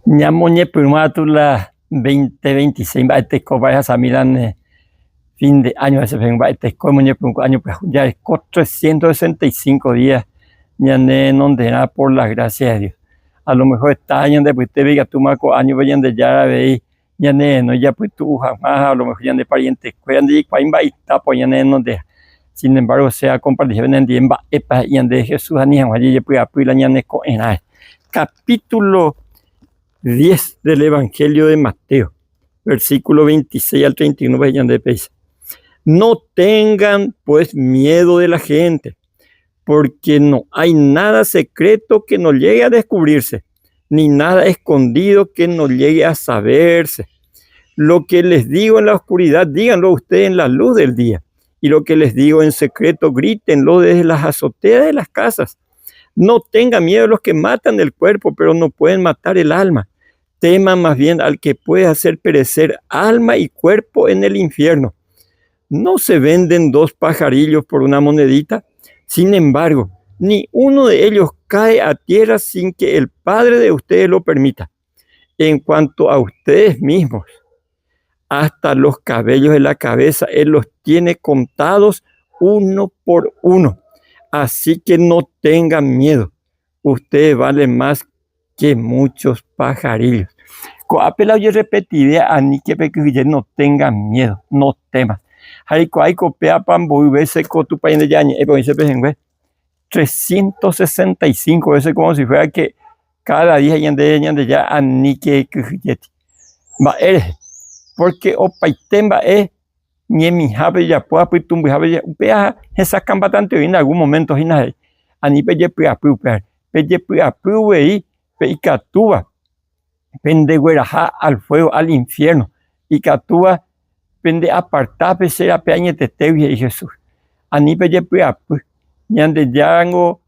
Ñamoñepyrũva la 2026 mba'etekópa ehasami la ne fin de año hese mba'eteko emoñepyrũ ko año pyahu jareko 365 días ñane renonderã por la gracia de Dios. A lo mejor heta ñande apytépe ikatúma ko añope Ñandejára avei ñanerenói japytu'u hag̃ua ha a lo mejor ñane parientekuéra ndajaikuaái mba'eitápa oĩ ñane renondeha. Sin embargo che akompartiha penendive mba'épa he'i ñandéve Jesús ani hag̃ua jajepy'apy la ñane ko'ẽrãre. Capítulo 10 del Evangelio de Mateo, versículo 26 al 31 he'i ñandéve péicha, No tengan pues miedo de la gente, porque no hay nada secreto que no llegue a descubrirse, ni nada escondido que no llegue a saberse. Lo que les digo en la oscuridad, díganlo ustedes en la luz del día. Y lo que les digo en secreto, grítenlo desde las azoteas de las casas. No tengan miedo los que matan el cuerpo, pero no pueden matar el alma. Teman más bien al que puede hacer perecer alma y cuerpo en el infierno. ¿No se venden dos pajarillos por una monedita? Sin embargo, ni uno de ellos cae a tierra sin que el Padre de ustedes lo permita. En cuanto a ustedes mismos, hasta los cabellos de la cabeza Él los tiene contados uno por uno. Así que no tengan miedo. Ustedes valen más que muchos pajarillos. Ko'ápe la ojerrepetive aníke pekyhyje, no tengan miedo, no temas. Ha reikuaái ko péapa mboy vése ko Tupã Ñandejára ñe'ẽpe oĩ che pehẽngue? 365 vése como si fuera que cada día ñande Ñandejára aníke ekyhyjéti. Mba'e rehe? Porque opaite mba'e ñemihápe ojapóva pytũmbyhápe upéva hesakãmbatante oĩ en algún momento hína he'i ani pejepy'apy upévare pejepy'apy uvei pe ikatúva pendegueraha al fuego al infierno ikatúva pende aparta pe che rape añetetégui he'i Jesús ani pejepy'apy Ñandejárango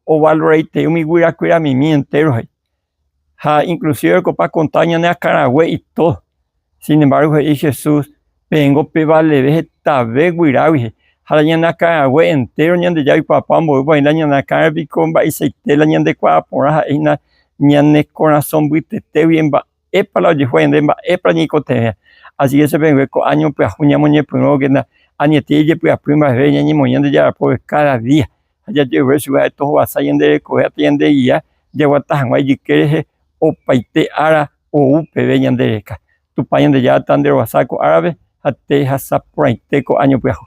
ovaloraitei umi guyrakueramimi entero he'i ha inclusive oikopa conta ñane akãrague y todo. Sin embargo he'i Jesús, peẽngo pevaleve hetave guyrágui he'i, ha la ñane akãrague entero Ñandejára oikuaapa omboy'úpa oĩ la ñane akãre piko mba'eichaite la ñandekuaa porã ha'e hína ñane korasõ mbytetégui mba'épa la ojehúva ñande mba'épa la ñaikotevẽva. Así que che pehẽngue ko año pyahu ñamoñepyrũkena añete jajepy'apy mba'eve ñañemoĩ Ñandejára pópe káda día. ha jajerovia chupe ha'e tohovasa ñande rekove ha tañandegia jaguata hag̃ua ijyke rehe opaite ára ou peve ñande reka. Tupã Ñandejára tanderovasa ko árape ha tehasa porãite ko áño pyahu.